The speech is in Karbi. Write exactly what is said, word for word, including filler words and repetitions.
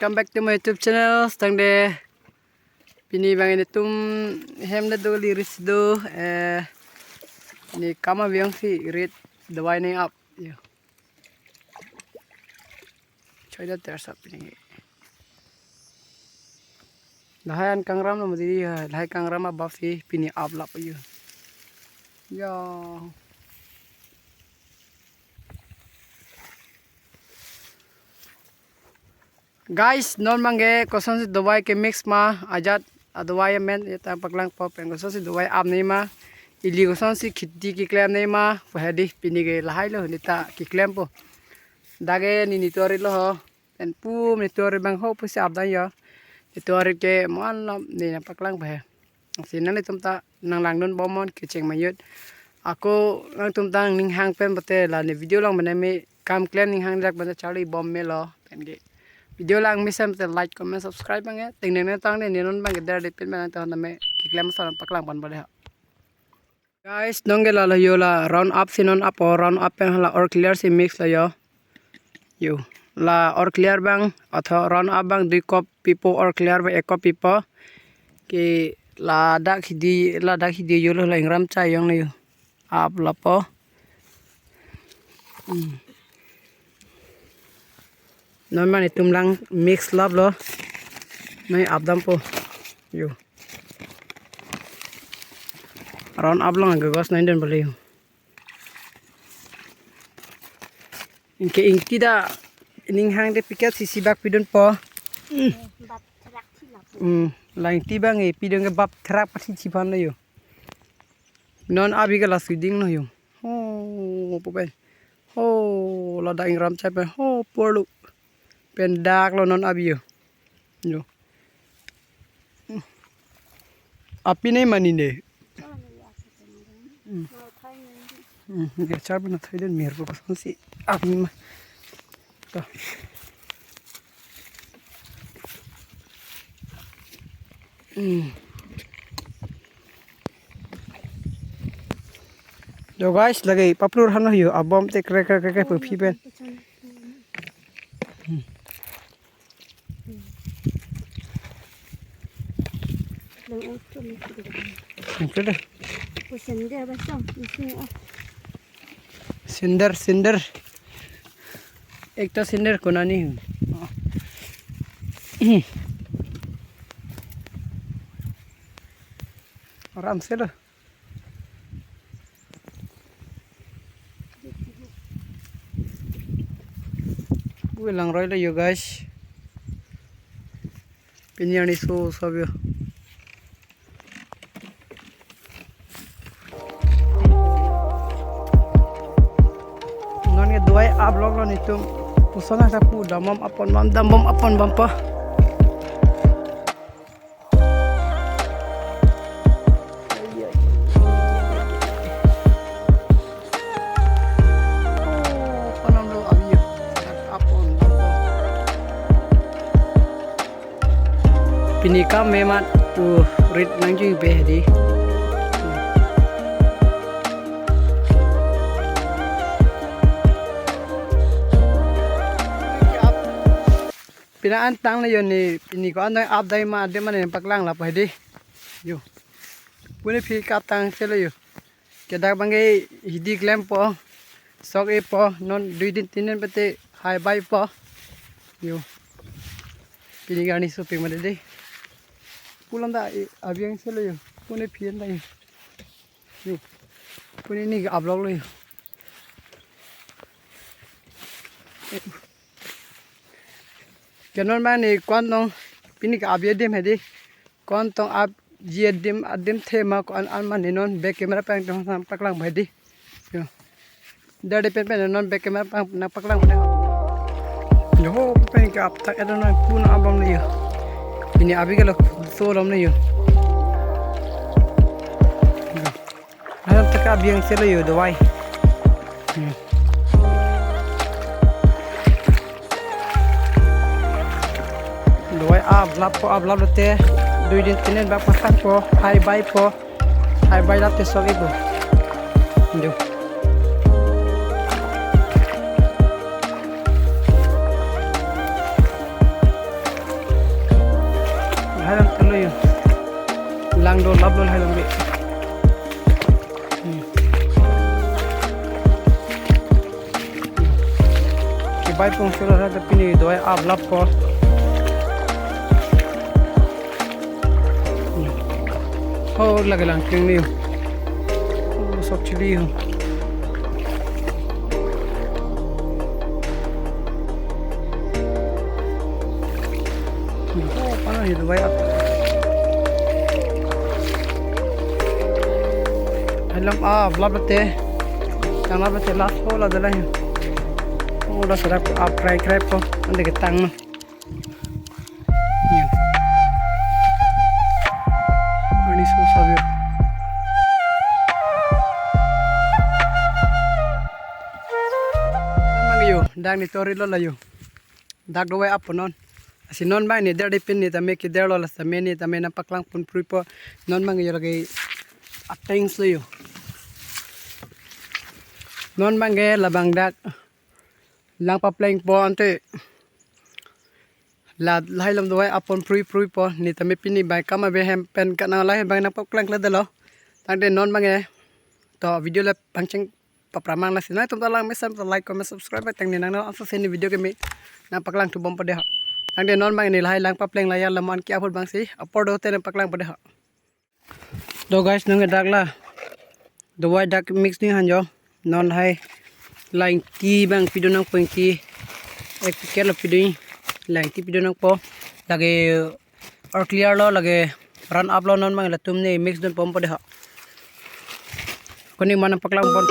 Welcome back to my YouTube channel. Tangte pini abang ilitum hem le do, liris do, eh, ne kam abang si rit dawai nangap. Yo. Choi da ter sap pini. Lahai an kangram lo mati, lahai kangram abang si pini aplap yo. Yo. Guys, non abang ke kosonsi dawai ke mix ma, ajat adawai amen, ya ta paklangpo pen kosonsi dawai ap nangji ma, ili kosonsi kheti keklem nangji ma, pu hedi pini ke lahai lo, neta keklempo. Dak ke ne nitu arit lo ho, pen pu nitu arit abang ho pusi ap dam yo, nitu arit ke mo-an lo ne nangpaklangpo he. Si nanglitum ta nanglangdun bom non kecheng mayut. Ako nangtum ta ning hang pen pute la ne video along mane me kam klem ning hang jak pen charli bom melo pen ke. Video lang mesen pute like, comment, subscribe abang ya. Ting neng neng tang ne ne non abang ke der de pen abang ta me keklem sa nangpaklang pon bole ha. Guys, non ke la lo yo la round up si non apo, round up pen la All Clear si mix lo yo. Yo, la All Clear abang, atho round up abang dui kop pipo, All Clear abang ek kop pipo. Ke ladak hidi, ladak hidi yo lo la ingram chai yong na yo. Aplappo. Hmm. Non mane tum lang mix lap lo. Nai ap dampo. Yo. Round up lang ke gos nai den bole yo. Ingke ingti ta ning hang de piket sisi bak pidunpo. Hmm. Bap therak thilap. Hmm, la ingti abang e pidun ke bap therak pasi chipan lo yo. Non abi ke la suding lo yo. Ho, pu pen. Ho, ladak ingram chai pen. Ho, porlu. Pen dak lo non abi yo. Yo. Api ne mani ne. Hmm. Hmm, ya char bana thai den mir ko kosonsi api ma. To. Hmm. Yo guys, lake paplur hano yo, abom te krek krek krek pu phi pen. Hmm. Lang auto ni kita. Singkir deh. Sender ba song, isi ah. Sender, sender. Ekta sender konani. Aram se lo. Ui, langroi lo yo guys. Pini arni so sab yo. Non ke dawai aplok lo netum. Puson asa pu dambom apon bam, dambom apon bam pa. Pini kam memat pu rit nangjuibe hedi. Pini an tang le yo ne, pini ko-an dang ap dai ma, adim mane paklang lapu hedi. Yo. Pune phi kap tang se le yo. Ke dak abang ke hidi klempo. Sok-epo, non dui din tin din pute hai baipo. Yo. Pini ke arni sopik mati dei. Pu alam ta, eh, abi ang se le yo. Pune phi an ta yo. Yo. Pune ne ke aplok lo yo. Eh. Ke non mane ko-an tong pini ke abi adim hedi. Ko-an tong apji adim, adim thema ko-an an mane non back camera pang tong sam paklang hedi. Yo. Dari pen pen non back camera pang nangpaklang pen. Yo, pen ke ap tak edo non pun abom le yo. Pini abi ke lo so lom le yo. Yo. Alam teka abi ang se le yo dawai. Hmm. Dawai aplappo, aplap lote. Dui din tin din bak pasangpo, hai baipo. Hai bai late sok-epo. Yo. Lo lap lo lahai along ke. Hmm. Kebai pon silo ra ta pini dawai aplap po. Hmm. Oh, lake lang kling ni. Oh, sok chili ho. Oh, pala ni dawai ap. Alam aplap te. Tang aplap te last ho la dala hi. Oh, da sarak ap krai krai po. Ande ketang ma. Ni. Ani so sabi. Mang yo, dak ni tori lo la yo. Dak dawai ap po non. Lasi non bang ni der di pin ni tame keder lo la tame ni tame nangpaklang pon prui po. Non bang yo lake ateng so yo. Non bang ke labang dak lang papleng po ante. La lahai along dawai ap pon prui prui po ni tame pini bai kam ave hem pen kanang lahai bang nangpaklang kle dalo. Tangte non bang ke. To video le pangcheng papramang lasi nangtum ta lang mesen ta like, comment, subscribe tang ni nang nang ansa seni video ke me nangpaklang thu bom po de ha. Tangte non bang ni lahai lang papleng la ya lamon ke apot bang si apor do te nangpaklang po de ha. Do guys, nang dak la dawai dak mix ni han jo. Non hai la ingti bang pido nangpo, ingti ek packet lo pido, la ingti pido nangpo. Lake or clear lo, lake run up lo, non bang latum ni mix dun pom po de ha. Koni mana paklang pon.